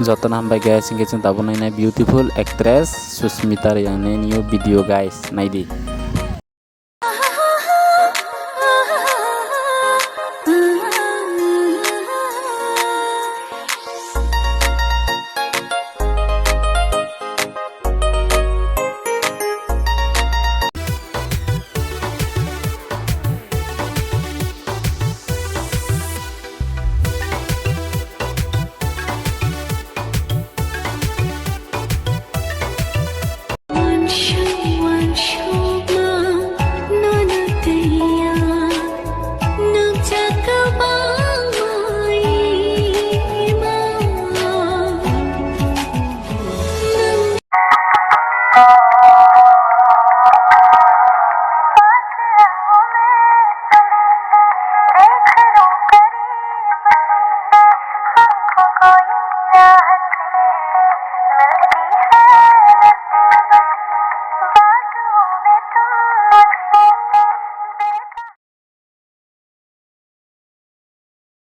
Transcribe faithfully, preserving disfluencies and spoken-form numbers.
Jotono hambai guys, hinkhe chwng tabuk nainai beautiful actress Susmita Reang ni new video guys, naidi.